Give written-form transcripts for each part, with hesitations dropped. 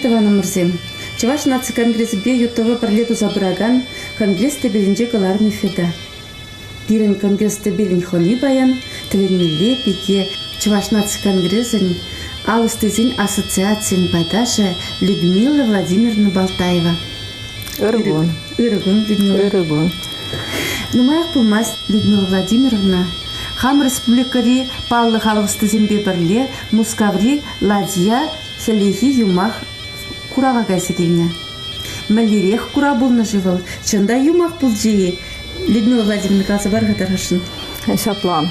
тӑванӑмӑрсем, Чӑваш наци конгресӗпе ЮТВ пӗрле туса пыракан Конгресс тӗпелӗнче кӑларнӑ эфирта. Пирӗн Конгресс тӗпелӗн хӑни паян тӗлӗнмелле пике Чӑваш наци конгресӗн ал ӑстисен ассоциацийӗн пайташӗ Людмила Владимировна Балтаева. Ырӑ кун. Ырӑ кун, Людмила. Ырӑ кун. Нумаях пулмасть Людмила Владимировна хамӑр республикӑри паллӑ халӑх ӑстисемпе пӗрле Мускаври Ладья хӗллехи юмах курава кайса килнӗ. Мӗнлерех курав пулнӑ-ши вӑл? Чӑн та юмах пулчӗ-и? Людмила Владимировна каласа пар-ха тархасшӑн. Ҫапла.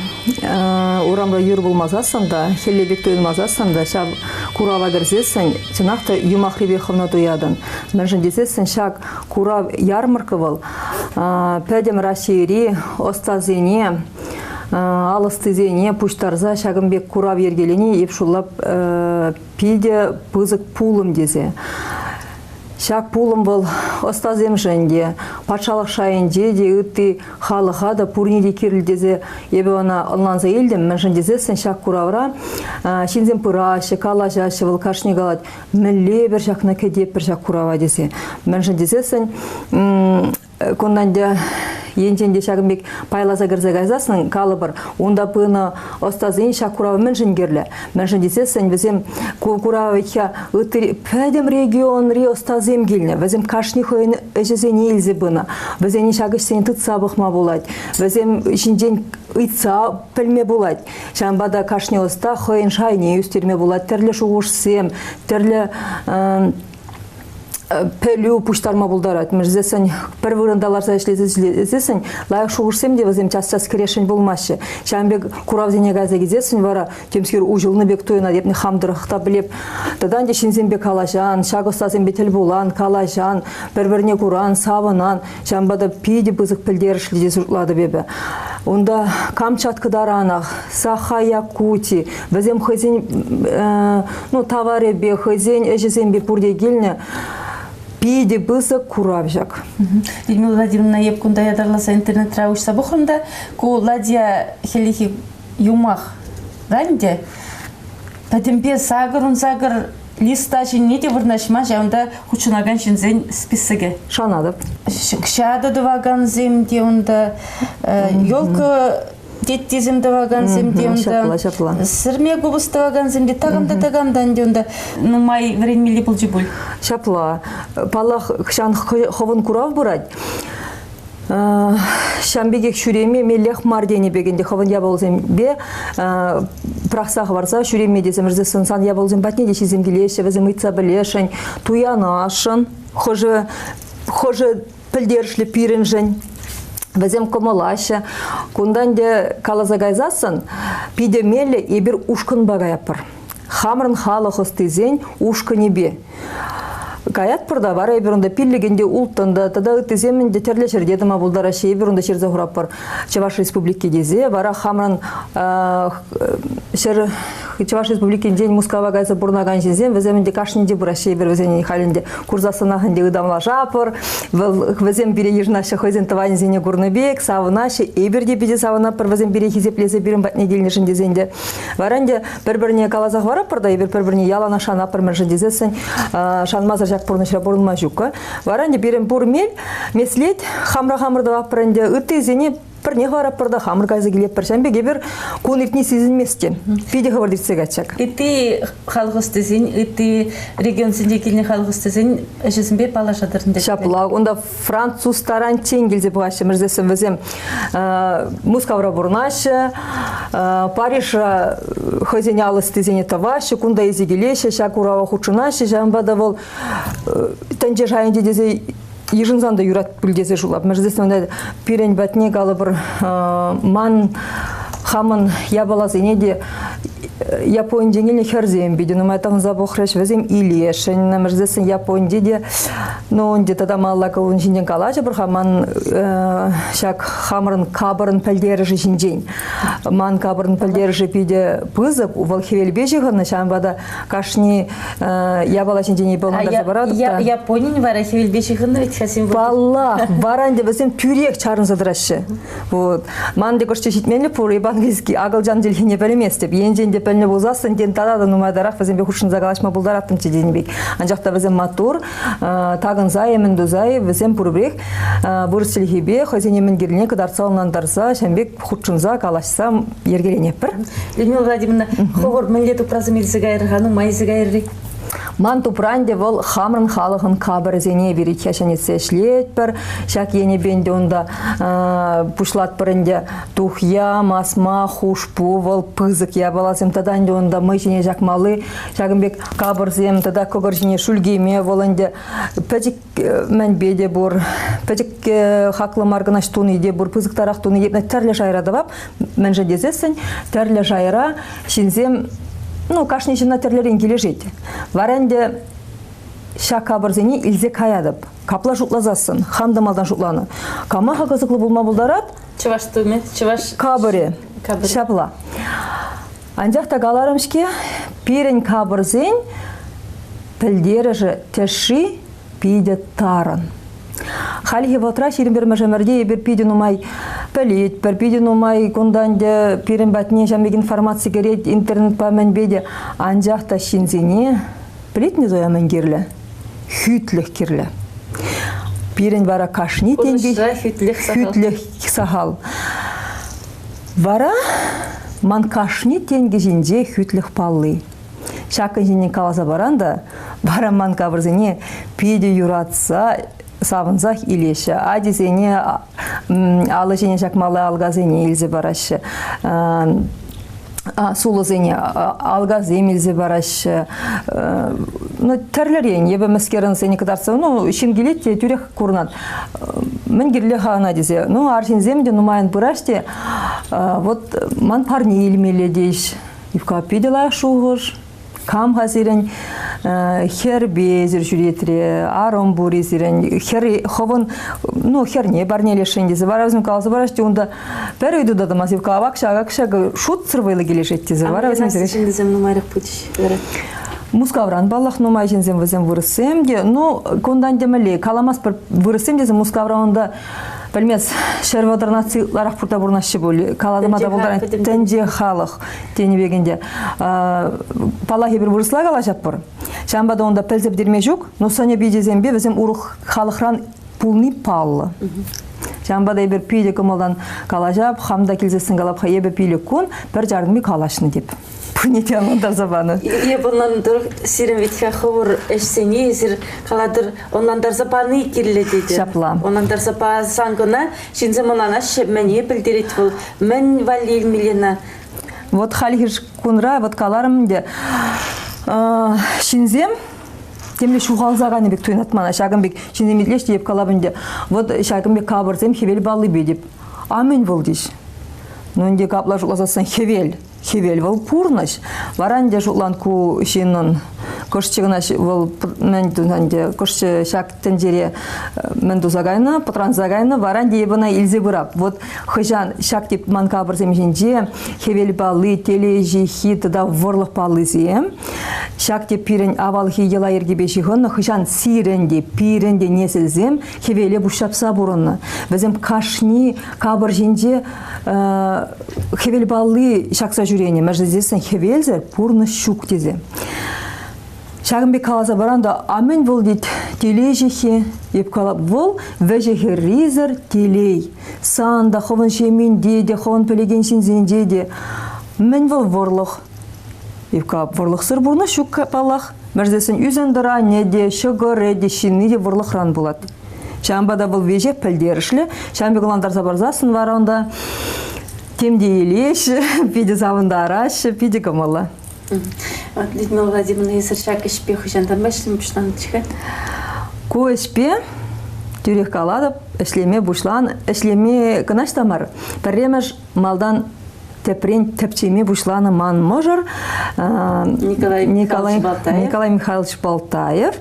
Урамра юр пулмасассӑн та, хӗлле пек туйӑнмасассӑн та ҫав курава кӗрсессӗн чӑнах та юмахри пек хӑвна туятӑн. Мӗншӗн тесессӗн ҫак курав ярмарка вӑл пӗтӗм Раҫҫейри ӑстасене, ал ӑстисене пуҫтарса ҫакӑн пек курав йӗркелени эп шутлап питӗ пысӑк пулӑм тесе. Ҫак пулӑм вӑл ӑстасемшӗн те, патшалӑх шайӗнче те, ытти халӑха та пурне те кирлӗ тесе эпӗ ӑна ӑнланса илтӗм. Мӗншӗн тесессӗн ҫак куравра ҫынсем пыраҫҫӗ, калаҫаҫҫӗ, вӑл кашни калать, мӗнле эпир ҫакна кӗтетпӗр ҫак курава тесе. Мӗншӗн тесессӗн Кунтан те енчен те ҫакӑн пек пайласа кӗрсе кайсассӑн, калӑпӑр, унта пынӑ ӑстасен ҫак курав мӗншӗн кирлӗ? Мӗншӗн тесессӗн вӗсем ку курава вӗт-ха ытти пӗтӗм регионри ӑстасем килнӗ. Вӗсем кашни хӑйӗн ӗҫӗсене илсе пынӑ. Вӗсене ҫак ӗҫсене тытса пӑхма пулать. Вӗсем ҫинчен ыйтса пӗлме пулать. Ҫавӑнпа та кашни ӑста хӑйӗн шайне ӳстерме пулать. Тӗрлӗ шухӑшсем, тӗрлӗ пӗлӳ пуҫтарма пултарать. Мӗншӗн пӗр вырӑнта ларса ӗҫлесессӗн лайӑх шухӑшсем те вӗсем час-час кӗрешшӗн пулмаҫҫӗ. Ҫавӑн пек куравсене кайса килсессӗн вара темскер уҫӑлнӑ пек туйӑнать. Эпӗ хам тӑрӑх та пӗлеп. Тата ӗнтӗ ҫынсемпе калаҫан, ҫак ӑстасемпе тӗл пулан, калаҫан, пӗр-пӗрне куран, савӑнан. Ҫавӑнпа та питӗ пысӑк пӗлтерӗшлӗ тесе шутлатӑп эпӗ. Унта Камчатка таранах, Саха Якути, вӗсем хӑйсен ну, таварӗпе, хӑйсен ӗҫӗсемпе пурте килнӗ. Питӗ пысӑк курав ҫак. Людмила Владимировна, эп кунта ятарласа интернетра уҫса пӑхрӑм та, ку ладья хӗллехи юмах ӗнтӗ. Пӗтӗмпе 88 листа ҫине те вырнаҫма ҫавӑнта хутшӑнакан ҫынсен списокӗ. Шанатӑп. Ҫатӑ тӑвакансем те унта, елка теттисем тӑвакансем те унта. Ҫапла, ҫапла. Сӗрме купӑс тӑвакансем те такам та такам та ӗнтӗ унта нумай вӗренмелли пулчӗ пуль. Ҫапла. Паллах, хӑҫан хӑвӑн курав пырать, Ҫавӑн пекех ҫӳреме меллех мар тенӗ пек ӗнтӗ хӑвӑн япалусемпе пӑрахса хӑварса ҫӳреме тесе мӗрсе сан япалусем патне те ҫынсем килеҫҫӗ, вӗсем ыйтса пӗлесшӗн, туянасшӑн, хӑшӗ хӑшӗ пӗлтерӗшлӗ пирӗншӗн. Вӗсем кӑмӑлаҫҫӗ. Кунта ӗнтӗ каласа кайсассӑн питӗ меллӗ эпир ушкӑнпа каятпӑр. Хамӑрӑн халӑх ӑстисен ушкӑнӗпе. Каятпӑр та вара эпир унта пиллӗкӗн те улттӑн та тата ыттисем ӗнтӗ тӗрлӗ ҫӗрте тӑма пултараҫҫӗ. Эпир унта ҫырса хуратпӑр Чӑваш Республики тесе. Вара хамран ҫӗр Чӑваш Республикинчен Мускава кайса пурӑнакан ҫынсем вӗсем ӗнтӗ кашнинче пыраҫҫӗ эпир вӗсене халь ӗнтӗ курсассӑнах ӗнтӗ ытамлашапӑр. Вӑл вӗсем пире йышӑнаҫҫӗ хӑйсен тӑванӗсене курнӑ пек, савӑнаҫҫӗ. Эпир те питӗ савӑнатпӑр вӗсем пире хисеплесе пирӗн патне килнӗшӗн тесе ӗнтӗ. Вара ӗнтӗ пӗр-пӗрне каласа хӑваратпӑр та эпир пӗр-пӗрне яланах шанатпӑр мӗншӗн тесессӗн шанмасӑр ҫак пурнӑҫра пурӑнма ҫуккӑ. Вара ӗнтӗ пирӗн пур мел, меслет хамра хамӑр тӑватпӑр ӗнтӗ, ыттисене пӗрне хӑваратпӑр та хамӑр кайса килетпӗр. Ҫавӑн пек эпир кун иртни сисӗнмест те. Питӗ хӑвӑрт иртсе кайчак. Ытти халӑх ӑстисен, ытти регионсенче килнӗ халӑх ӑстисен ӗҫӗсемпе паллашатӑр ӗнтӗ. Ҫапла, унта француз таранччен килсе пӑхаҫҫӗ мӗрсессӗн вӗсем Мускавра пурӑнаҫҫӗ, Парижра хӑйсен ал ӑстисене тӑваҫҫӗ, кунта илсе килеҫҫӗ, ҫак курава хутшӑнаҫҫӗ. Ҫавӑнпа та вӑл тӗнче шайӗнче тесе йышӑнсан та юрать пуль тесе шутлап. Мӗрсессӗн пирӗн патне калӑпӑр ман хамӑн япаласене те Японинчен килнӗ хӗрсем питӗ нумай тӑхӑнса пӑхрӗҫ, вӗсем илесшӗн. Мӗрсессӗн Японинче те Ну, ӗнтӗ тата малалла ун ҫинчен калаҫӑпӑр-ха. Ман ҫак хамӑрӑн капӑрӑн пӗлтерӗшӗ ҫинчен. Ман капӑрӑн пӗлтерӗшӗ питӗ пысӑк. Вӑл хӗвелпе ҫыхӑннӑ, ҫавӑнпа та кашни япала ҫинчен эпӗ ӑнлантарса паратӑп та. Японин вара хӗвелпе ҫыхӑннӑ вӗт-ха символ. Паллах, вара ӗнтӗ вӗсем тӳрех чарӑнса тӑраҫҫӗ. Вот. Ман те кӑшт ҫитменлӗх пур, эп английский, акӑлчан чӗлхине пӗлместӗп. Енчен те. пӗлнӗ пулсассӑн, тен, тата та нумайтарах вӗсемпе хутшӑнса калаҫма пултараттӑмччӗ тенӗ пек. Анчах та вӗсем маттур, такӑнса-и, мӗн туса-и, вӗсем пурпӗрех вырӑс чӗлхипе хӑйсене мӗн кирлине кӑтартса ӑнлантарса, ҫавӑн пек хутшӑнса калаҫса йӗркеленетпӗр. Людмила Владимировна, хӑвӑр мӗнле тупрасем илсе кайрӑр-ха, нумай илсе кайрӑр-и? Ман тупра ӗнтӗ вӑл хамӑрӑн халӑхӑн капӑрӗсене эпир ҫӗнетсе ӗҫлетпӗр. Ҫак енӗпе ӗнтӗ унта пуҫлатпӑр ӗнтӗ тухья, масма, хушпу вӑл пысӑк япаласем тата ӗнтӗ унта мӑй ҫине ҫакмалли ҫакӑн пек капӑрсем тата кӑкӑр ҫине шӳлкеме вӑл ӗнтӗ пӗчӗк мӗнпе те пур, пӗчӗк хаклӑ мар кӑна туни те пур, пысӑктарах туни те тӗрлӗ шайра тӑвап. Мӗншӗн тесессӗн тӗрлӗ шайра ҫынсем, ну, кашни ҫынна тӗрлӗрен килӗшет. Вара ӗнтӗ ҫак капӑрсене илсе каятӑп. Капла шутласассӑн, хам та малтан шутланӑ. Кама-ха кӑсӑклӑ пулма пултарать? Чӑваш тумӗ, чӑваш... Капӑрӗ. Капӑрӗ. Ҫапла. Анчах та каларӑм-ҫке, пирӗн капӑрсен пӗлтерӗшӗ тӗшши питӗ тарӑн. Хальхи вӑхӑтра 21-мӗш ӗмӗрте эпир питӗ нумай пӗлетпӗр, питӗ нумай кунта ӗнтӗ пирӗн патне ҫавӑн пек информаци кӗрет интернетпа мӗнпе те. Анчах та ҫынсене пӗлетне Зоя мӗн кирлӗ? Хӳтлӗх кирлӗ. Пирӗн вара кашни тенки хӳтлӗх сахал. Хӳтлӗх сахал. Вара ман кашни тенкӗ ҫинче хӳтлӗх палли. Ҫакӑн ҫинчен каласа паран та вара ман кавӑрсене питӗ юратса, савӑнсах илеҫҫӗ. Ачисене алӑ ҫине ҫакмалли алкасене илсе параҫҫӗ. Сулӑсене алкасем илсе параҫҫӗ. Ну, тӗрлӗрен эпӗ мӗскерӗнсене кӑтартса, ну, ҫын килет те тӳрех курӑнать. Мӗн кирлӗ-ха ӑна тесе. Ну, арҫынсем те нумайӑн пыраҫ те, вот ман парне илмелле теҫ. Ивка питӗ лайӑх шухӑш. Кам-ха сирӗн хӗрпе эсир ҫӳретре, арӑм пур-и сирӗн, хӗр хӑвӑн ну, хӗрне парнелесшӗн тесе вара вӗсем каласа параҫ те унта пӗр ыйту та тӑмасть. Ивка авак ҫак ҫакӑ шутсӑр вӑйлӑ килӗшет тесе вара вӗсем ҫыннисем нумайрах пычӗҫ вара. Мускавран паллах нумай ҫынсем вӗсем вырӑссем те. Ну, кунтан темелле каламастпӑр вырӑссем тесе Мускавра унта пӗлмес 130 наци ытларах пурта пурӑнаҫҫӗ пуль. Калама та пултарать тӗнче халӑх тенӗ пек ӗнтӗ. Паллах, эпир вырӑсла калаҫатпӑр. Ҫавӑнпа та унта пӗлсе пӗтерме ҫук, но сӑнӗ-пичӗсемпе вӗсем урӑх халӑхран пулни паллӑ. Ҫавӑнпа та эпир питӗ кӑмӑлтан калаҫап, хам та килсессӗн калап-ха, эпӗ пилӗк кун пӗр чарӑнми калаҫнӑ теп. Пурне те ӑнлантарса панӑ. Эп ӑнлантӑр, сирӗн вӗт-ха хӑвӑр ӗҫсене эсир калатӑр, ӑнлантарса пани кирлӗ тетӗр. Ҫапла. Ӑнлантарса пасан кӑна ҫынсем ӑнланаҫҫӗ, мӗне пӗлтерет вӑл, мӗн валли илмелле Вот хальхи кунра, вот каларӑм ӗнтӗ, ҫынсем темле ҫухалса кайнӑ пек туйӑнать мана. Ҫакӑн пек ҫынсем итлеҫ те эп калап ӗнтӗ. Вот ҫакӑн пек капӑрсем хӗвел паллипе теп. А мӗн вӑл теҫ? Ну ӗнтӗ капла шутласассӑн хӗвел. Хӗвел вӑл пурнӑҫ. Вара ӗнтӗ шутлан ку ҫыннӑн кӑшчӗ кӑна вӑл мӗн ӗнтӗ кӑшчӗ ҫак тӗнчере мӗн туса кайнӑ, пӑтранса кайнӑ, вара ӗнтӗ эп ӑна илсе пырап. Вот хӑҫан ҫак тип ман капӑрсем ҫинче хӗвел палли, телей ҫыххи тата вӑрлӑх паллисем, ҫак тип пирӗн авалхи йӑла-йӗркепе ҫыхӑннӑ, хӑҫан сирӗн те, пирӗн те несӗлсем хӗвеле пуҫҫапса пурӑннӑ. Вӗсем кашни капӑр ҫинче хӗвел палли ҫакса ҫӳренӗ. Мӗншӗн тесен хӗвелсӗр пурнӑҫ ҫук тесе. Ҫакӑн пек каласа паран та, а мӗн вӑл тет телей ҫыххи? Эп калап, вӑл вӗҫӗ-хӗррисӗр телей. Сан та, хӑвӑн ҫемйинте те, хӑвӑн пӗлекен ҫынсенче те. Мӗн вӑл вӑрлӑх? Эп калап, вӑрлӑхсӑр пурнӑҫ ҫук, паллах. Мӗрсесен ӳсен-тӑранӗ те, ҫӑкӑрӗ те, ҫынни те вӑрлӑхран пулать. Ҫавӑнпа та вӑл веҫех пӗлтерӗшлӗ. Ҫавӑн пек ӑнлантарса парсассӑн вара унта тем те илеҫҫӗ, питӗ савӑнтараҫҫӗ, питӗ кӑмӑллӑ. Людмила Владимировна, эсир ҫак ӗҫпе хӑҫантанпа ӗҫлеме пуҫланӑччӗ-ха? Ку ӗҫпе, тӳрех калатӑп, ӗҫлеме пуҫлан, ӗҫлеме кӑна та мар. Пӗрремӗш малтан тӗпрен тӗпчеме пуҫланӑ ман мӑшӑр Николай, Николай, Николай Михайлович Балтаев.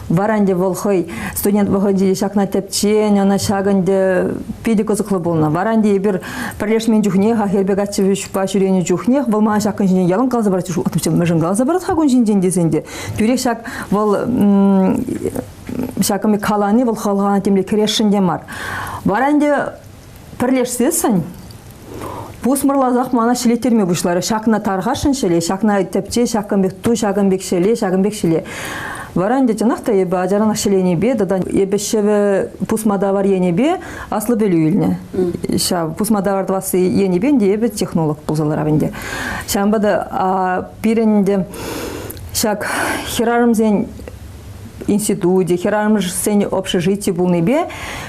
Вара ӗнтӗ вӑл хӑй студент вӑхӑтӗнче ҫакна тӗпчен, ӑна ҫак ӗнтӗ питӗ кӑсӑклӑ пулнӑ. Вара ӗнтӗ эпир пӗрлешмен чухнех, хӗрпе каччӑпа ҫӳренӗ чухнех вӑл мана ҫакӑн ҫинчен ялан каласа парать. Мӗншӗн каласа парать-ха кун ҫинчен тесен те. Тӳрех ҫак вӑл ҫакӑн калани вӑл хӑлхана темле кӗресшӗн те мар. Вара ӗнтӗ пӗрлешсессӗн. Пусмӑрласах мана ҫӗлеттерме пуҫларӗ. Ҫакна тархасшӑн ҫӗле, ҫакна тӗпче, ҫакӑн пек ту, ҫакӑн пек ҫӗле, ҫакӑн пек ҫӗле. Вара ӗнтӗ чӑнах та эпӗ ачаранах ҫӗленипе тата эпӗ ҫӗвӗ пусма тавар енӗпе аслӑ пӗлӳ илнӗ. Ҫав пусма тавар тӑвасси енӗпе ӗнтӗ эпӗ технолог пулса ларап ӗнтӗ. Ҫавӑнпа та пирӗн ӗнтӗ ҫак хӗрарӑмсен институчӗ, хӗрарӑмсен общежити пулнипе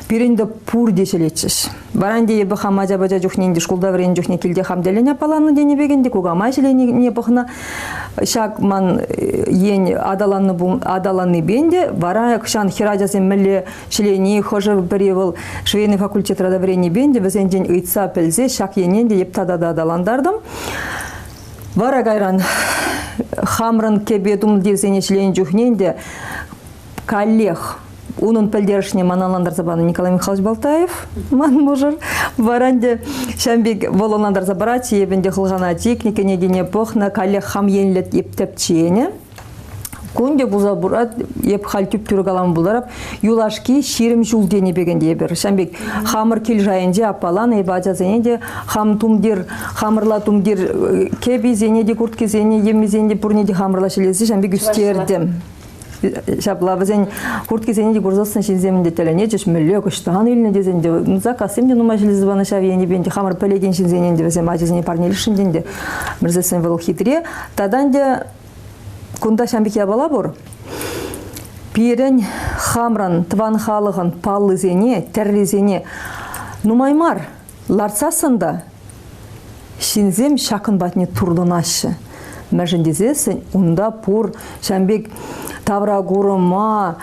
пирӗн те пурте ҫӗлетчӗҫ. Вара ӗнтӗ эпӗ хам ача-пӑча чухне ӗнтӗ шкулта вӗреннӗ чухне килте хам тӗллӗн аппаланнӑ тенӗ пек ӗнтӗ кукамай ҫӗленине пӑхнӑ. Ҫак ман ен аталаннӑ аталаннипе ӗнтӗ вара хӑҫан хӗрачасем мӗнле ҫӗлени, хӑшӗ-пӗри вӑл швейный факультетра та вӗреннипе ӗнтӗ вӗсенчен ыйтса пӗлсе ҫак ене ӗнтӗ эп тата та аталантартӑм. Вара кайран хамрӑн кӗпе тумтирсене ҫӗленӗ чухне ӗнтӗ каллех унӑн пӗлтерӗшне мана ӑнлантарса панӑ Николай Михайлович Балтаев, ман мӑшӑр. Вара ӗнтӗ ҫавӑн пек вӑл ӑнлантарса парать, эп ӗнтӗ хӑлхана чикнӗ, кӗнекене пӑхнӑ, каллех хам енлӗ эп тӗпченӗ. Кун те пулса пырать, эп халь тӳп-тӳрӗ калама пултарап, юлашки 20 ҫул тенӗ пек ӗнтӗ эпир. Ҫавӑн пек хамӑр кил шайӗнче аппаланӑ, эпӗ ачасене те хам тумтир, хамӑрла тумтир кӗписене те, курткисене, йӗммисене те пурне те хамӑрла ҫӗлесе ҫавӑн пек ӳстертӗм. Ҫапла вӗсен курткисене те курсассӑн ҫынсем ӗнтӗ тӗлӗнетчӗҫ, мӗнле кӑҫтан илнӗ тесен те, заказсем те нумай ҫӗлесе панӑ ҫав енӗпе ӗнтӗ хамӑр пӗлекен ҫынсене ӗнтӗ вӗсем ачасене парнелесшӗн те ӗнтӗ. Мӗрсессӗн вӑл хитре. Тата ӗнтӗ Кунта ҫам пек япала пур. Пирӗн хамран тӑван халӑхӑн паллисене, тӗррисене нумай мар лартсассӑн та ҫынсем ҫакӑн патне туртӑнаҫҫӗ. Мӗншӗн тесессӗн унта пур ҫам пек тавра курӑма,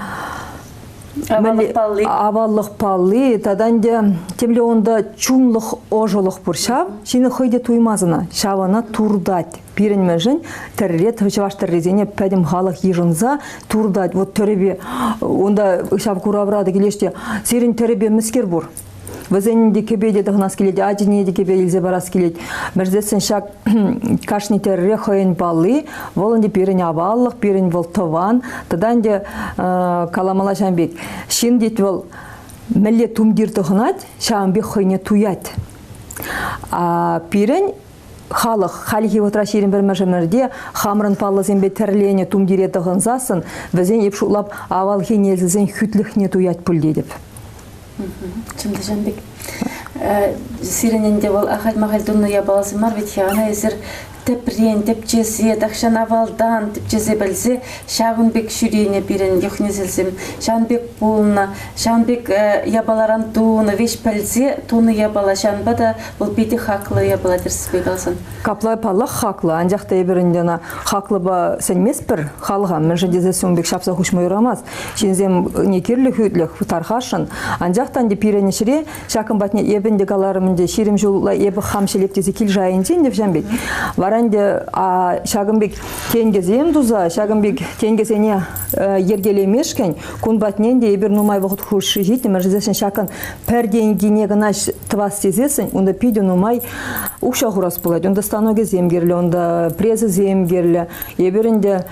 Аваллӑх палли. Аваллӑх палли тата ӗнтӗ темле унта чунлӑх, ӑшӑлӑх пур ҫав. Ҫын хӑй те туймасть ӑна, ҫав ӑна туртать. Пирӗн мӗншӗн тӗрре чӑваш тӗррисене пӗтӗм халӑх йышӑнса туртать. Вот тӗрӗпе унта ҫав куравра та килеҫ те сирӗн тӗрӗпе мӗскер пур? Вӗсен те кӗпе те тӑхӑнас килет, ачине те кӗпе илсе парас килет. Мӗрсессӗн ҫак кашни тӗрре хӑйӗн палли, вӑл ӗнтӗ пирӗн аваллӑх, пирӗн вӑл тӑван. Тата ӗнтӗ каламалла ҫавӑн пек. Ҫын тет вӑл мӗнле тумтир тӑхӑнать, ҫавӑн пек хӑйне туять. А пирӗн халӑх хальхи вӑхӑтра 21-мӗш ӗмӗрте хамӑрӑн паллӑсемпе тӗрленӗ тумтире тӑхӑнсассӑн вӗсен эп шутлап авалхи несӗлсен хӳтлӗхне туять пуль тетӗп. Чӑн та ҫавӑн пек. Сирӗн ӗнтӗ вӑл ахаль-махаль тунӑ япаласем мар вӗт-ха, ӑна эсир тӗпрен тӗпчесе, тахҫан авалтан тӗпчесе пӗлсе ҫавӑн пек ҫӳренӗ пирӗн йӑх-несӗлсем, ҫавӑн пек пулнӑ, ҫавӑн пек япаларан тунӑ, веҫ пӗлсе тунӑ япала, ҫавӑнпа та вӑл питӗ хаклӑ япала тӗрӗссипе каласан. Капла паллах хаклӑ, анчах та эпир ӗнтӗ ӑна хаклӑпа сӗнместпӗр халӑха, мӗншӗн тесессӗн ун пек ҫапса хуҫма юрамасть. Ҫынсем не кирлӗ хӳтлӗх тархасшӑн, анчах та ӗнтӗ пирӗн ӗҫре ҫакӑн патне эпӗ ӗнтӗ каларӑм ӗнтӗ 20 ҫулла эпӗ хам ҫӗлеп тесе кил шайӗнче ӗнтӗ ҫавӑн пек. Вара ӗнтӗ ҫакӑн пек тенкӗсем туса, ҫакӑн пек тенкӗсене йӗркелемешкӗн кун патне ӗнтӗ эпир нумай вӑхӑт хушши ҫитрӗмӗр. Ҫакӑн пӗр тенкине кӑна тӑвас тесессӗн унта питӗ нумай укҫа хурас пулать. Унта станокӗсем кирлӗ, унта прессӑсем кирлӗ. Эпир ӗнтӗ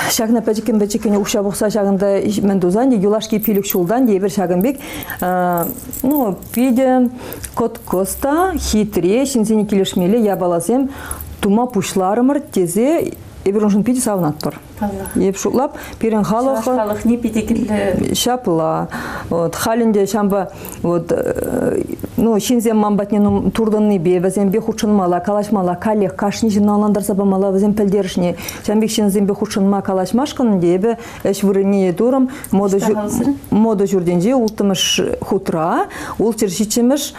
ҫакна пӗчӗккӗн-пӗчӗккӗн укҫа пухса ҫакӑнта мӗн тусан те юлашки 5 ҫултан те эпир ҫакӑн пек ну, питӗ кӑткӑс та хитре ҫынсене килӗшмелле япаласем тума пуҫларӑмӑр тесе эпир уншӑн питӗ савӑнатпӑр. Паллах. Эп шутлап, пирӗн халӑх... Чӑваш халӑхне питӗ кирлӗ. Ҫапла. Вот, халь ӗнтӗ ҫампа вот, ну, ҫынсем ман патне туртӑннипе, вӗсемпе хутшӑнмалла, калаҫмалла, каллех кашни ҫынна ӑнлантарса памалла вӗсен пӗлтерӗшне. Ҫавӑн пек ҫынсемпе хутшӑнма, калаҫмашкӑн ӗнтӗ эпӗ ӗҫ вырӑнне турӑм. Мода, мода ҫуртӗнче улттӑмӗш хутра, ултҫӗр ҫиччӗмӗш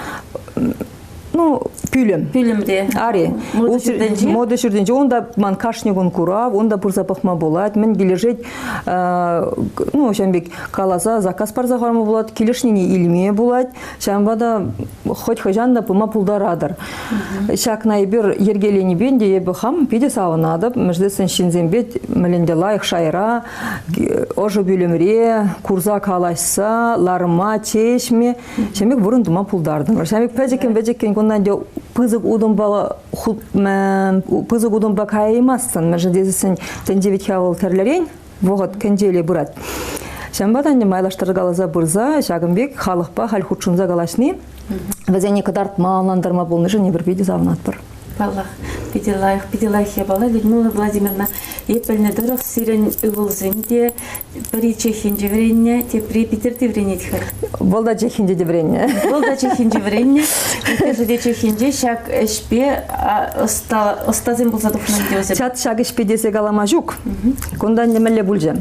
ну, пӳлӗм. Пӳлӗмре. Ари. Мода ҫуртӗнче? Мода ҫуртӗнче. Унта ман кашни кун курав, унта пырса пӑхма пулать. Мӗн килӗшет, ну, ҫавӑн пек каласа заказ парса хӑварма пулать, килӗшнине илме пулать. Ҫавӑнпа та хоть хӑҫан та пыма пултаратӑр. Ҫакна эпир йӗркеленипе ӗнтӗ эпӗ хам питӗ савӑнатӑп. Мӗншӗн ҫынсемпе мӗнле лайӑх шайра, ӑшӑ пӳлӗмре курса калаҫса ларма, чей ӗҫме Ҫавӑн пек вырӑн тума пултартӑмӑр. Ҫавӑн пек пӗчӗккӗн-пӗчӗккӗн кунтан ӗнтӗ пысӑк утӑмпа пысӑк утӑмпа каяймастӑн, мӗншӗн тесессӗн тӗнче вӗт-ха вӑл тӗрлӗрен вӑхӑт кӗнчеле пырать. Ҫавӑнпа та ӗнтӗ майлаштаркаласа пырса ҫакӑн пек халӑхпа халь хутшӑнса калаҫни. Вӗсене кӑтартма, ӑнлантарма пулнишӗн эпир питӗ савӑнатпӑр. Паллах, питӗ лайӑх япала. Людмила Владимировна, эп пӗлнӗ тӑрӑх сирӗн ывӑлсем те пӗри Чехинче вӗреннӗ, тепри Питӗрте вӗренет-ха. Вӑл та Чехинче те вӗреннӗ. Вӑл та Чехинче вӗреннӗ. Иккӗшӗ те Чехинче ҫак ӗҫпе ӑстасем пулса тухнӑ ӗнтӗ вӗсем. Чат ҫак ӗҫпе тесе калама ҫук. Кунта ӗнтӗ мӗнле пулчӗ?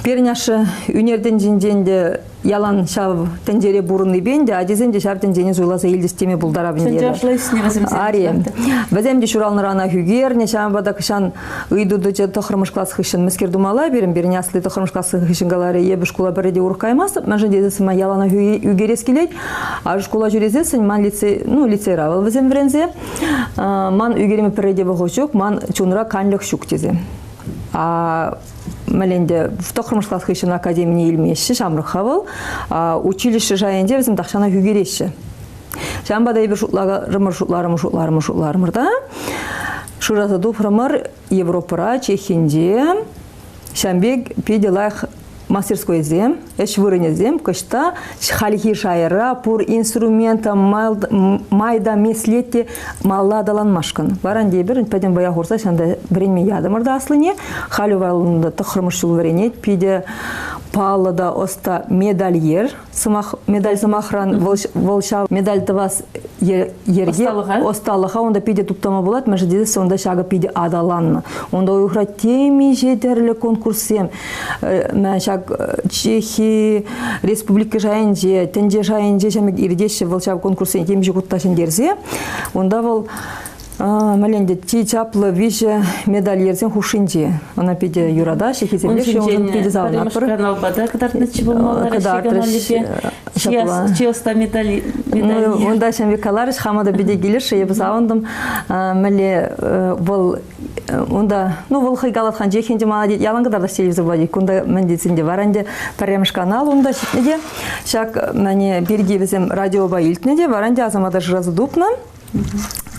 Пирӗн ашшӗ ӳнер тӗнчинчен те ялан ҫав тӗнчере пурӑннипе ӗнтӗ ачисем те ҫав тӗнчене суйласа илчӗҫ теме пултарап ӗнтӗ. Чӑн-чӑвашла ӳснӗ вӗсем. Ари. Вӗсем те ҫуралнӑранах ӳкернӗ, ҫавӑнпа та кӑҫан ыйту тӑчӗ тӑххӑрмӗш класс хыҫҫӑн мӗскер тумалла пирӗн? Пирӗн асли тӑххӑрмӗш класс хыҫҫӑн каларӗ, эпӗ шкула пӗрре те урӑх каймастӑп, мӗншӗн тесен ман яланах ӳкерес килет. А шкула ҫӳресессӗн ман лицей, ну, лицейра вӑл вӗсем вӗренсе, ман ӳкерме пӗрре те вӑхӑт ҫук, ман чунра канлӗх ҫук тесе. А мӗнле тӑххӑрмӗш класс хыҫҫӑн академине илмеҫҫӗ, ҫамрӑк-ха вӑл. Училище шайӗнче вӗсем тахҫанах ӳкереҫҫӗ. Ҫавӑнпа та эпир шутларӑмӑр, шутларӑмӑр, шутларӑмӑр, шутларӑмӑр та шыраса тупрӑмӑр Европӑра, Чехинче ҫавӑн пек питӗ лайӑх мастерскойсем, ӗҫ вырӑнӗсем кӑҫта хальхи шайра пур инструмента май та меслет те малла аталанмашкӑн. Вара ӗнтӗ эпир пӗтӗм вӑя хурса ҫанта вӗренме ятӑмӑр та аслине. Халӗ вӑл тӑххӑрмӗш ҫул вӗренет, питӗ паллӑ та ӑста медальер. Сӑмах, медаль сӑмахран вӑл, вӑл ҫав медаль тӑвас йӗрке ӑсталӑха унта питӗ туптама пулать, мӗншӗн тесен унта ҫакӑ питӗ аталаннӑ. Унта уйӑхра темиҫе тӗрлӗ конкурссем, ҫак Чехи республика шайӗнче, тӗнче шайӗнче ҫамрӑк иртеҫҫӗ вӑл ҫав конкурссене темиҫе хут та ҫӗнтерсе. Унта вӑл мӗнле чи чаплӑ виҫӗ медальерсен хушшинче. Ӑна питӗ юратаҫҫӗ, хисеплеҫҫӗ, уншӑн питӗ савӑнатпӑр. Каналпа та кӑтартнӑччӗ пулмалла Кӑтартрӗҫ. Ҫапла. Чи ӑста медаль. Ну, унта ҫам пек каларӗҫ, хама та питӗ килӗшрӗ, эпӗ савӑнтӑм. Мӗнле вӑл унта, ну, вӑл хӑй калатханчех ӗнтӗ мана тет, ялан кӑтартас телевизор пулать. Кунта мӗн тетсен те вара ӗнтӗ пӗрремӗш канал унта ҫитнӗ те. Ҫак мӗне пирки вӗсем радиопа илтнӗ те, вара ӗнтӗ Асамата шыраса тупнӑ.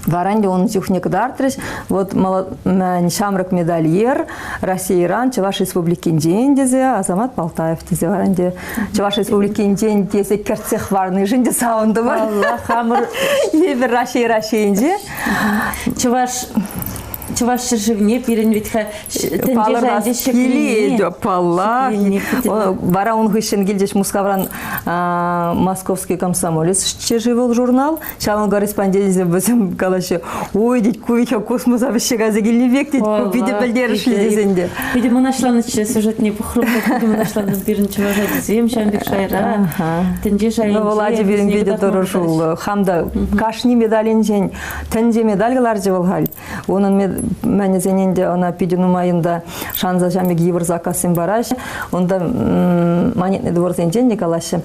Вара ӗнтӗ ун чухне кӑтартрӗҫ. Вот ҫамрӑк медальер Российӑран Чӑваш Республикинчен тесе Азамат Палтаев тесе вара ӗнтӗ Чӑваш Республикинчен тесе кӗртсе хӑварнишӗн те савӑнтӑмӑр. Паллах, хамӑр Эпир Раҫҫей Раҫҫейӗнче. Чӑваш Чӑваш ҫӗршывне пирӗн вӗт-ха палӑртас килет, паллах. Вара ун хыҫҫӑн килчӗҫ Мускавран Московский комсомолец вӑл журнал. Ҫавӑн корреспонденчӗсем вӗсем калаҫҫӗ, ой, тет, ку вӗт космоса вӗҫсе кайса килнӗ пек, тет, ку питӗ пӗлтерӗшлӗ тесен те. Питӗ мӑнаҫланӑччӗ сюжетне пӑхрӑм, питӗ мӑнаҫлантӑм пирӗн чӑваш ачисем ҫавӑн пек шайра, тӗнче шайӗнче. Вӑл ачи пирӗн питӗ тӑрӑшуллӑ. Хам та кашни медалӗнчен тӗнче медаль кӑларчӗ вӑл халь. Унӑн мӗнӗсен ӗнтӗ ӑна питӗ нумайӑн та шанса ҫам пек йывӑр заказсем параҫҫӗ. Унта монетный дворсенчен те калаҫҫӗ.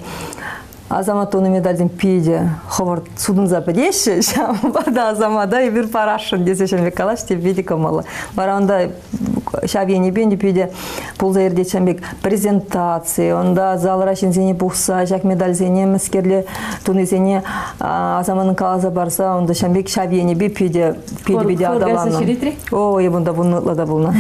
Асамат тунӑ медальсем питӗ хӑвӑрт сутӑнса пӗтеҫҫӗ. Ҫавӑнпа та Асамата эпир парасшӑн тесе ҫын пек калаҫ те питӗ кӑмӑллӑ. Вара унта ҫав енӗпе ӗнтӗ питӗ пулса иртет ҫын пек презентаци, унта залра ҫынсене пухса ҫак медальсене мӗскерле тунисене Асаманӑн каласа парса унта ҫын пек ҫав енӗпе питӗ питӗ питӗ аталаннӑ. О, эп унта пулнӑ ытла та пулнӑ.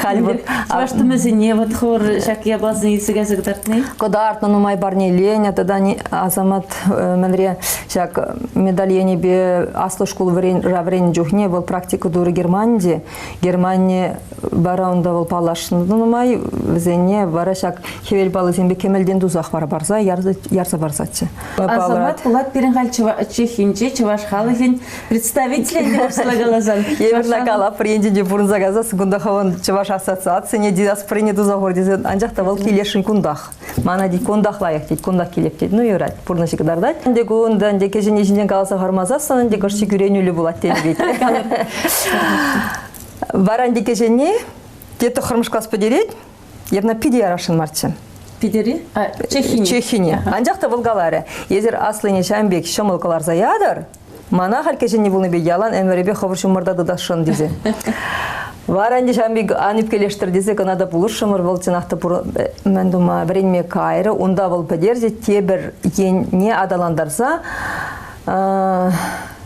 Халь вот Чӑваш тумӗсене вот хӑвӑр ҫак япаласене илсе кайса кӑтартни? Кӑтартнӑ нумай парнеленӗ тата Асамат мӗнре ҫак медаль енӗпе аслӑ шкул вӗреннӗ чухне вӑл практика турӗ Германире. Германи вара унта вӑл паллашнӑ нумай вӗсене вара ҫак хӗвел паллисемпе кӗмӗлтен тусах вара парса ярса парсаччӗ. Асамат пулать пирӗн халь Чехинче чӑваш халӑхӗн представителӗ чӑвашла каласан. Евӗрле калап, енчен те пурӑнса кайсассӑн кунта хӑвӑн чӑваш ассоциацине диаспорине туса хур тесе, анчах та вӑл килесшӗн кунтах. Мана тет, кунтах лайӑх тет, кунтах килеп тет. Ну юрать, пурнӑҫӗ кӑтартать. Ӗнтӗ кунта ӗнтӗ кӗҫӗнни ҫинчен каласа хӑвармасассӑн ӗнтӗ кӑшт кӳренӳллӗ пулать тенӗ пек. Вара ӗнтӗ кӗҫӗнни те тӑххӑрмӗш класс пӗтерет, Эпна питӗ ярасшӑн марччӗ. Питӗри? Чехине. Чехине. Анчах та вӑл каларӗ, эсир аслине ҫавӑн пек ҫӑмӑл кӑларса ятӑр, мана халь кӗҫӗнни пулнипе ялан ӗмӗрӗпе хӑвӑр ҫумӑрта тытасшӑн тесе. Вара ӗнтӗ ҫавӑн пек ан ӳпкелештӗр тесе кӑна та пулӑшрӑмӑр. Вӑл чӑнах та пур мӗн тума вӗренме кайрӗ. Унта вӑл пӗтерчӗ тепӗр енне аталантарса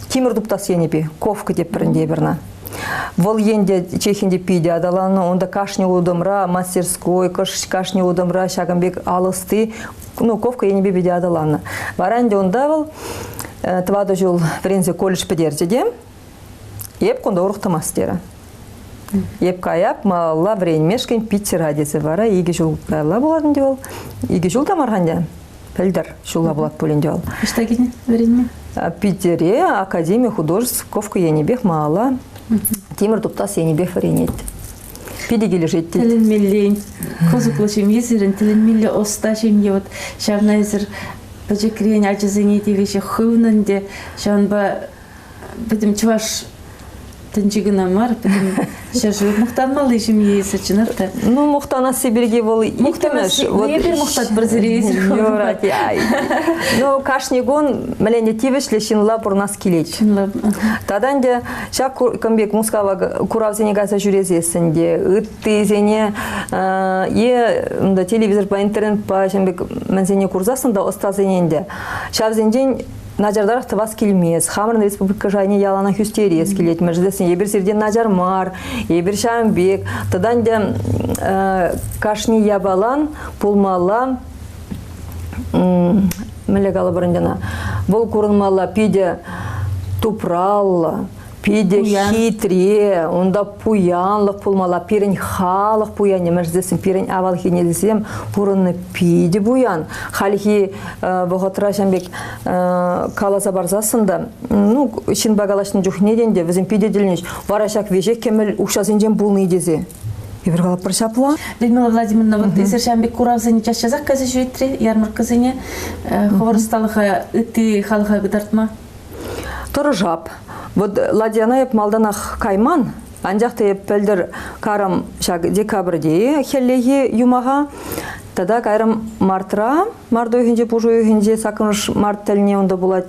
тимӗр туптас енӗпе ковка теппӗр ӗнтӗ эпир ӑна. Вӑл енте Чехинте питӗ аталаннӑ. Унта кашни утӑмра мастерской, кашни утӑмра ҫакӑн пек ал ӑсти, ну, ковка енӗпе питӗ аталаннӑ. Вара ӗнтӗ унта вӑл тӑватӑ ҫул вӗренсе колледж пӗтерчӗ те эп кунта урӑх тӑмасть терӗ. Эп каяп малалла вӗренмешкӗн Питера тесе вара икӗ ҫул каялла пулать ӗнтӗ вӑл. Икӗ ҫул та мар-ха ӗнтӗ. Пӗлтӗр ҫулла пулать пуль ӗнтӗ вӑл. Ӑҫта килнӗ вӗренме? Питере Академия художеств ковка енӗпех малалла тимӗр туптас енӗпех вӗренет. Питӗ килӗшет тет. Тӗлӗнмелле кӑсӑклӑ ҫемье сирӗн, тӗлӗнмелле ӑста ҫемье. Вот ҫавна эсир пӗчӗкрен ачасене те веҫех хывнӑ ӗнтӗ. Ҫавӑнпа пӗтӗм чӑваш тӗнчи кӑна мар, пӗтӗм ҫӗршыв мухтанмалли ҫемье эсӗ, чӑнах та. Ну, мухтанасси пирки вӑл иккӗмӗш. Вот эпир мухтатпӑр сире эсир. Юрать. Ну, кашни кун мӗлене тивӗҫлӗ ҫынла пурӑнас килет. Ҫынла. Тата ӗнтӗ ҫак кун пек Мускава куравсене кайса ҫӳресессӗн те, ыттисене е телевизорпа, интернетпа ҫын пек мӗнсене курсассӑн та ӑстасене ӗнтӗ. Ҫавсенчен начартарах тӑвас килмест. Хамӑрӑн республика шайне яланах ӳстерес килет. Мӗншӗн эпир сиртен начар мар, эпир ҫавӑн пек. Тата ӗнтӗ кашни япалан пулмалла мӗнле калӑпӑр ӗнтӗ ӑна, вӑл курӑнмалла питӗ тупраллӑ, питӗ хитре, унта пуянлӑх пулмалла. Пирӗн халӑх пуянӗ, мӗншӗн пирӗн авалхи несӗлсем пурӑннӑ питӗ пуян. Хальхи вӑхӑтра ҫавӑн пек каласа парсассӑн та, ну, ҫынпа калаҫнӑ чухне те ӗнтӗ вӗсем питӗ тӗлӗнӗҫ. Вара ҫак веҫех кӗмӗл укҫасенчен пулни тесе. Эпир калатпӑр ҫапла. Людмила Владимировна, вот эсир ҫавӑн пек куравсене час-часах кайса ҫӳретри ярмаркӑсене хӑвӑр ӑсталӑха ытти халӑха кӑтартма? Тӑрӑшап. Вот Ладьяна эп малтанах кайман, анчах та эп пӗлтӗр карӑм ҫак декабрьте хӗллехи юмаха, тата кайрӑм мартра, март уйӑхӗнче, пуш уйӑхӗнче, саккӑрмӗш март тӗлне унта пулать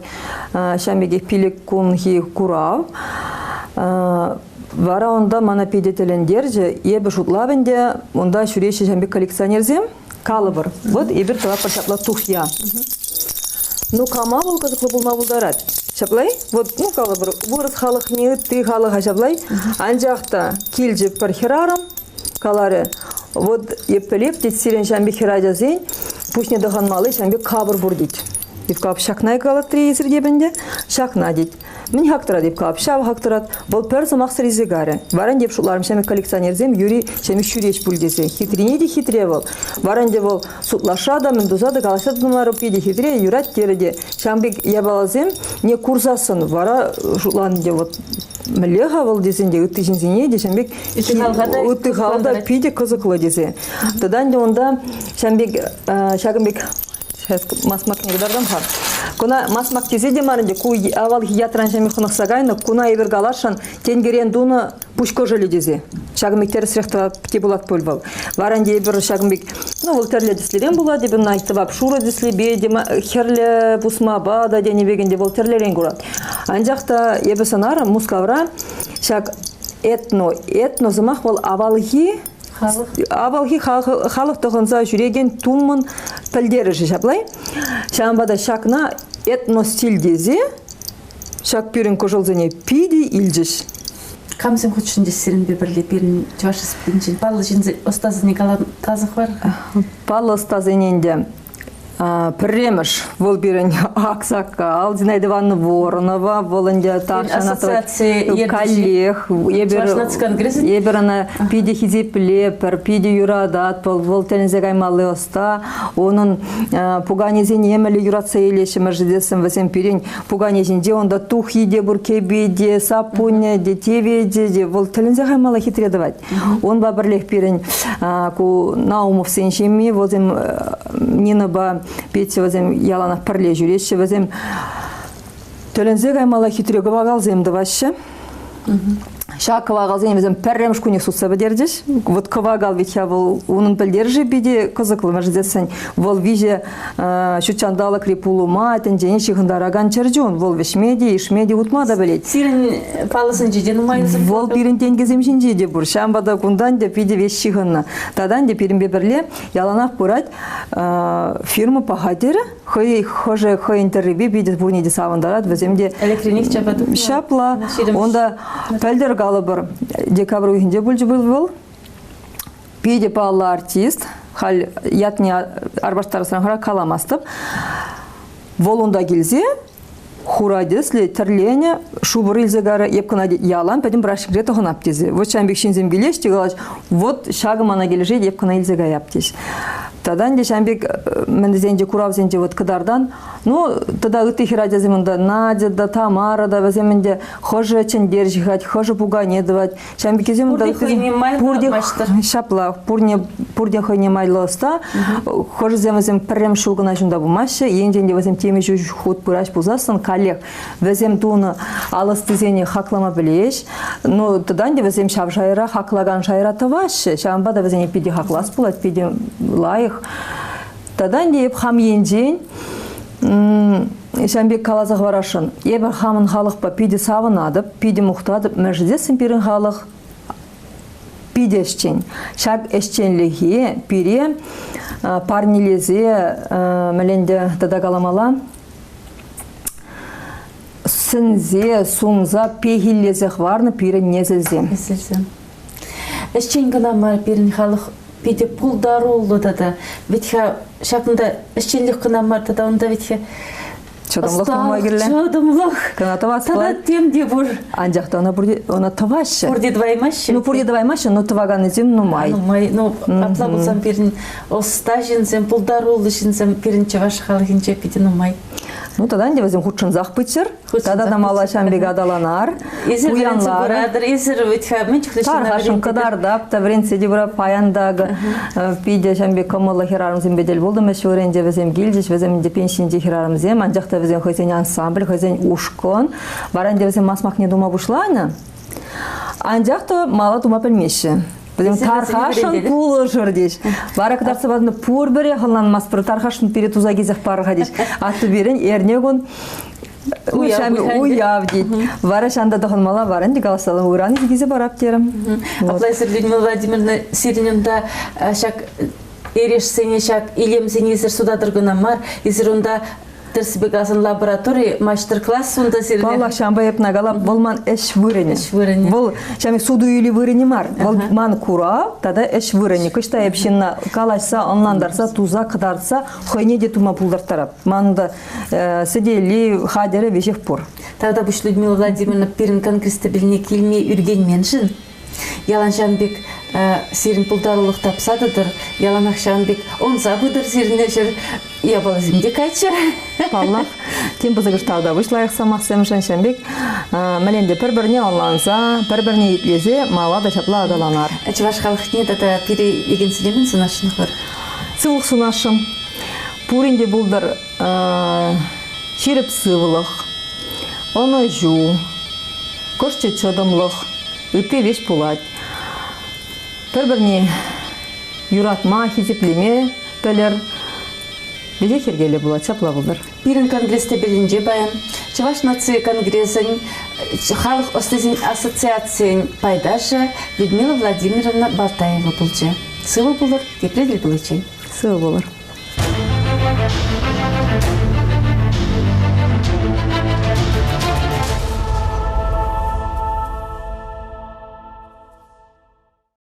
ҫавӑн пекех пилӗк кунхи курав. Вара унта мана питӗ тӗлӗнтерчӗ. Эпӗ шутлап ӗнтӗ, унта ҫӳреҫҫӗ ҫавӑн пек коллекционерсем. Калӑпӑр, вот эпир тӑватпӑр ҫапла тухья. Ну, кама вӑл кӑсӑклӑ пулма пултарать? Ҫапла-и? Вот, ну, калӑпӑр, вырӑс халӑхне, ытти халӑха ҫапла-и? Анчах та килчӗ пӗр хӗрарӑм, каларӗ, вот эп пӗлеп, тет, сирӗн ҫавӑн пек хӗрачасен пуҫне тӑхӑнмалли ҫавӑн пек капӑр пур, тет. Ивкап ҫакна калатри эсир те ӗнтӗ, ҫакна, тет. Мӗн хак тӑрать, Ивкап? Ҫав хак тӑрать. Вӑл пӗр сӑмахсӑр илсе карӗ. Вара ӗнтӗ шутларӑм, ҫамрӑк коллекционерсем юри ҫемӗк ҫӳреҫ пуль тесе. Хитрине те хитре вӑл. Вара ӗнтӗ вӑл сутлаша та, мӗн туса та калаҫса тытмарӗ, питӗ хитре, юрать терӗ те. Ҫавӑн пек япаласем не курсассӑн вара шутланӑ те вот мӗнле-ха вӑл тесен те ытти ҫынсене те ҫавӑн пек ытти халӑха та питӗ кӑсӑклӑ тесе. Тата ӗнтӗ унта ҫавӑн пек ҫакӑн пек Сейчас масмакне кӑтартам-ха. Куна масмак тесе те мар ӗнтӗ, ку авалхи ятран ҫемӗ хӑнӑхса кайнӑ, куна эпир каласшӑн тенкӗрен тунӑ пуҫ кӑшӑлӗ тесе. Ҫакӑн пек тӗрӗсрех те пулать пуль вӑл. Вара ӗнтӗ эпир ҫакӑн пек, ну вӑл тӗрлӗ тӗслӗрен пулать, эпир ӑна тӑвап шурӑ тӗслипе те, хӗрлӗ пусмапа та тенӗ пек ӗнтӗ вӑл тӗрлӗрен курать. Анчах та эпӗ сӑнарӑм Мускавра ҫак этно, этно сӑмах вӑл авалхи Халӑх. Авалхи халӑх тӑхӑнса ҫӳрекен тумӑн пӗлтерӗшӗ ҫапла-и? Ҫавӑнпа та ҫакна этностиль тесе ҫак пирӗн кӑшӑлсене питӗ илчӗҫ. Камсем хутшӑнчӗҫ сирӗнпе пӗрле пирӗн Чӑваш Республикинчен паллӑ ҫынсен ӑстасене каласа хӑвар-ха. Паллӑ ӑстасене ӗнтӗ Пӗрремӗш вӑл пирӗн аксакал Зинаида Ивановна Воронова, вӑл ӗнтӗ тахҫан Ассоциаци каллех эпир эпир ӑна питӗ хисеплепӗр, питӗ юрататпӑр, вӑл тӗлӗнсе каймалли ӑста. Унӑн пуканесене мӗнле юратса илеҫҫӗ мӗншӗн вӗсем пирӗн пукане ҫинче унта тухйи те пур, кӗпи те, саппунӗ те, теветӗ те. Вӑл тӗлӗнсе каймалла хитре тӑвать. Унпа пӗрлех пирӗн ку Наумовсен ҫемйи, вӗсем Нинӑпа Петя вӗсем яланах пӗрле ҫӳреҫҫӗ. Вӗсем тӗлӗнсе каймалла хитре кӑвакалсем тӑваҫҫӗ. Ҫак кӑвакалсене вӗсем пӗрремӗш кунех сутса пӗтерчӗҫ. Вот кӑвакал ведь-ха вӑл унӑн пӗлтерӗшӗ питӗ кӑсӑклӑ, мӗншӗн тесен вӑл виҫӗ ҫутҫанталӑкри пулӑма тӗнчене ҫыхӑнтаракан чӗрчун. Вӑл вӗҫме те, ишме те, утма та пӗлет. Сирӗн паллӑсенче те нумай Вӑл пирӗн тенкӗсем ҫинче те пур. Ҫавӑнпа та кунтан та питӗ веҫ ҫыхӑннӑ. Тата ӗнтӗ пирӗнпе пӗрле яланах пырать фирма паха терӗ. Хӑй хӑшӗ хӑйӗн тӗррипе питӗ пурне те савӑнтарать. Вӗсем те Электроник чапа тухнӑ. Ҫапла. Унта пӗлтӗр. калӑпӑр, декабрь уйӑхӗнче пулчӗ вӑл. Питӗ паллӑ артист, халь ятне арпаштарасран хӑра каламастӑп. Вӑл унта килсе хура тӗслӗ тӗрленӗ шупӑр илсе карӗ, эп кӑна ялан пӗтӗм праҫникре тӑхӑнап тесе. Вот ҫавӑн пек ҫынсем килеҫ те калаҫ, вот ҫакӑ мана килӗшет, эп кӑна илсе каяп теҫ. Тата ӗнтӗ ҫавӑн пек мӗн тесен куравсенче вот кӑтартан, ну, тата ытти хӗрачасем унта Надя та, Тамара та, вӗсем ӗнтӗ хӑшӗ чӗнтер ҫыхать, хӑшӗ пукане тӑвать. Ҫавӑн пеккисем Пурте хӑйне майлӑ пурте маҫтӑр. Ҫапла, пурне, пурте хӑйне майлӑ ӑста. Хӑшӗсем вӗсем пӗрремӗш ҫул кӑна ҫунта пымаҫҫӗ. Енчен те вӗсем темиҫе хут пыраҫ пулсассӑн каллех вӗсем тунӑ ал ӑстисене хаклама пӗлеҫ. Ну, тата ӗнтӗ вӗсем ҫав шайра, хаклакан шайра тӑваҫҫӗ. Ҫавӑнпа та вӗсене питӗ хаклас пулать, питӗ лайӑх. Тата ӗнтӗ эп хам енчен ҫавӑн пек каласа хӑварасшӑн. Эпӗ хамӑн халӑхпа питӗ савӑнатӑп, питӗ мухтатӑп. Мӗншӗн тесен пирӗн халӑх питӗ ӗҫчен. Ҫак ӗҫченлӗхе пире парнелесе мӗнле тата каламалла сӗнсе, сунса, пехиллесе хӑварнӑ пирӗн несӗлсем. Несӗлсем. Ӗҫчен кӑна мар пирӗн халӑх питӗ пултаруллӑ тата. Вӗт-ха ҫакӑнта ӗҫченлӗх кӑна мар тата унта вӗт-ха Чӑтӑмлӑх нумай кирлӗ. Чӑтӑмлӑх. Кӑна тӑвас Тата тем те пур. Анчах та ӑна пурте ӑна тӑваҫҫӗ. Пурте тӑваймаҫҫӗ. Ну, пурте тӑваймаҫҫӗ, но тӑваканнисем нумай. Нумай. Ну, апла пулсан пирӗн ӑста ҫынсем, пултаруллӑ ҫынсем пирӗн чӑваш халӑхӗнче питӗ нумай. Ну, тата ӗнтӗ вӗсем хутшӑнсах пыччӑр. Тата та мала ҫам пек аталанар. Эсир вӗренсе пыратӑр, эсир вӗт-ха мӗн чухлӗ ҫынна Тархасшӑн кӑтартап та вӗрентсе те пыра паян та питӗ ҫам пек кӑмӑллӑ хӗрарӑмсемпе тӗл пултӑм. Ӗҫ вырӑнӗнче вӗсем килчӗҫ, вӗсем ӗнтӗ пенсинчи хӗрарӑмсем, анчах та вӗсем хӑйсен ансамбль, хӑйсен ушкӑн. Вара ӗнтӗ вӗсем масмакне тума пуҫланӑ. Анчах та мала тума пӗлмеҫҫӗ. Вӗсем тархасшӑн пулӑшӑр теҫ. Вара кӑтартса панӑ пурпӗрех ӑнланмастпӑр. Тархасшӑн пире туса килсех пар-ха теҫ. Атту пирӗн эрне кун уяв тет. Вара ҫанта тӑхӑнмалла, вара ӗнтӗ каласа ыран килсе парап терӗм. Апла эсир, Людмила Владимировна, сирӗн унта ҫак эрешсене, ҫак илемсене эсир сутатӑр кӑна мар, эсир унта Тӗрӗссипе каласан лаборатори маҫтӑр-класс унта сирӗн. Паллах, ҫавӑнпа эп калап, вӑл ман ӗҫ вырӑнӗ. Ӗҫ вырӑнӗ. Вӑл ҫавӑн суту-илӳ вырӑнӗ мар. Вӑл ман курав тата ӗҫ вырӑнӗ. Кӑҫта эп ҫынна калаҫса, ӑнлантарса, туса, кӑтартса хӑйне те тума пултарттарап. Ман та сӗтелли, хатӗрӗ веҫех пур. Тавтапуҫ Людмила Владимировна пирӗн конгресс тӗпелне килме ӳркенменшӗн. Ялан ҫавӑн пек сирӗн пултарулӑх тапса тӑтӑр, яланах ҫавӑн пек ӑнса пытӑр сирӗн ӗҫӗр, япаласем те кайччӑр. Паллах, тем пысӑкӑш тавтапуҫ лайӑх сӑмахсемшӗн ҫавӑн пек мӗнле пӗр-пӗрне ӑнланса, пӗр-пӗрне итлесе мала та ҫапла аталанар. Чӑваш халӑхне тата пире лекенсене мӗн сунасшӑн хӑр? Сывлӑх сунасшӑн. Пурин те пултӑр ҫирӗп сывлӑх, ӑнӑҫу, кӑшчӗ чӑтӑмлӑх, ытти веҫ пулать. Пӗр-пӗрне юратма, хисеплеме пӗлӗр. Веҫех йӗркеллӗ пулать, ҫапла пултӑр. Пирӗн конгресс тӗпелӗнче паян Чӑваш наци конгресӗн халӑх ӑстисен ассоциацийӗн пайташӗ Людмила Владимировна Балтаева пулчӗ. Сывӑ пулӑр, тепре тӗл пуличчен. Сывӑ пулӑр.